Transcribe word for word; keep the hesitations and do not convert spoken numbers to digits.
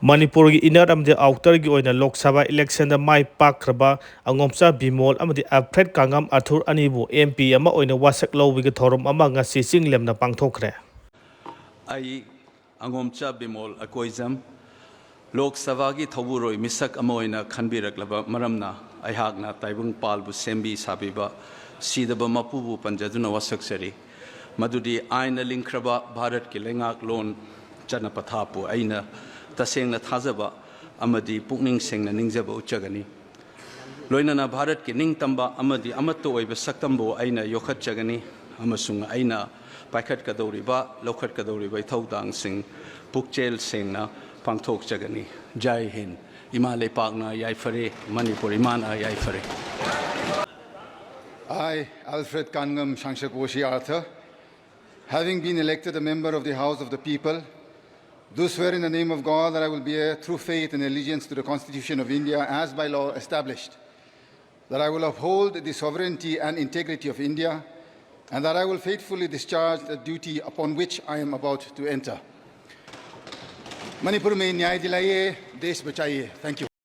ꯃꯅꯤꯄꯨꯔꯒꯤ inner ꯑꯃꯗꯤ outerꯒꯤ ꯑꯣꯏꯅ ꯂꯣꯛ ꯁꯚꯥ electionꯗ ꯃꯥꯏ ꯄꯥꯛꯈ꯭ꯔꯕ ꯑꯉꯣꯝꯆꯥ ꯕꯤꯃꯣꯜ ꯑꯃꯗꯤ ꯑꯜꯐ꯭ꯔꯦꯗ ꯀꯥꯡꯉꯝ ꯑꯥꯔꯊꯨꯔ ꯑꯅꯤꯕꯨ MP ꯑꯃ ꯑꯣꯏꯅ ꯋꯥꯁꯛ ꯂꯧꯕꯒꯤ ꯊꯧꯔꯝ ꯑꯃ ꯉꯁꯤ ꯆꯤꯡ ꯂꯦꯝꯅ ꯄꯥꯡꯊꯣꯛꯈ꯭ꯔꯦ꯫ ꯑꯩ ꯑꯉꯣꯝꯆꯥ ꯕꯤꯃꯣꯜ ꯑꯀꯣꯏꯖꯝ ꯂꯣꯛ ꯁꯚꯥꯒꯤ ꯊꯧꯕꯨꯔꯣꯏ ꯃꯤꯁꯛ ꯑꯃ ꯑꯣꯏꯅ ꯈꯟꯕꯤꯔꯛꯂꯕ ꯃꯔꯝꯅ, ꯑꯩꯍꯥꯛꯅ ꯇꯥꯏꯕꯪ ꯄꯥꯜꯕꯨ ꯁꯦꯝꯕꯤ ꯁꯥꯕꯤꯕ ꯁꯤꯗꯕ ꯃꯄꯨꯕꯨ ꯄꯟꯖꯗꯨꯅ ꯋꯥꯁꯛꯆꯔꯤ꯫ ꯃꯗꯨꯗꯤ ꯑꯥꯏꯟꯅ ꯂꯤꯡꯈ꯭ꯔꯕ ꯚꯥꯔꯠꯀꯤ ꯂꯩꯉꯥꯛꯂꯣꯟ ꯆꯠꯅ ꯄꯊꯥꯞꯄꯨ ꯑꯩꯅ ꯇꯁꯦꯡꯅ ꯊꯥꯖꯕ ꯑꯃꯗꯤ ꯄꯨꯛꯅꯤꯡ ꯁꯦꯡꯅ ꯅꯤꯡꯖꯕ ꯎꯠꯆꯒꯅꯤ꯫ ꯂꯣꯏꯅꯅ ꯚꯥꯔꯠꯀꯤ ꯅꯤꯡꯇꯝꯕ ꯑꯃꯗꯤ ꯑꯃꯠꯇ ꯑꯣꯏꯕ ꯁꯛꯇꯝꯕꯨ ꯑꯩꯅ ꯌꯣꯛꯈꯠꯆꯒꯅꯤ ꯑꯃꯁꯨꯡ ꯑꯩꯅ ꯄꯥꯏꯈꯠꯀꯗꯧꯔꯤꯕ, ꯂꯧꯈꯠꯀꯗꯧꯔꯤꯕ ꯏꯊꯧꯗꯥꯡꯁꯤꯡ ꯄꯨꯛꯆꯦꯜ ꯁꯦꯡꯅ ꯄꯥꯡꯊꯣꯛꯆꯒꯅꯤ꯫ ꯖꯥꯏ ꯍꯤꯟꯗ꯫ ꯏꯃꯥ ꯂꯩꯄꯥꯛꯅ ꯌꯥꯏꯐꯔꯦ, ꯃꯅꯤꯄꯨꯔ ꯏꯃꯥꯅ ꯌꯥꯏꯐꯔꯦ꯫ I, Alfred Kangam Shangshak Woshi Arthur, having been elected a member of the House of the People, do swear in the name of God that I will bear true faith and allegiance to the Constitution of India as by law established, that I will uphold the sovereignty and integrity of India, and that I will faithfully discharge the duty upon which I am about to enter. Manipur में न्याय दिलाइए, देश बचाइए। Thank you.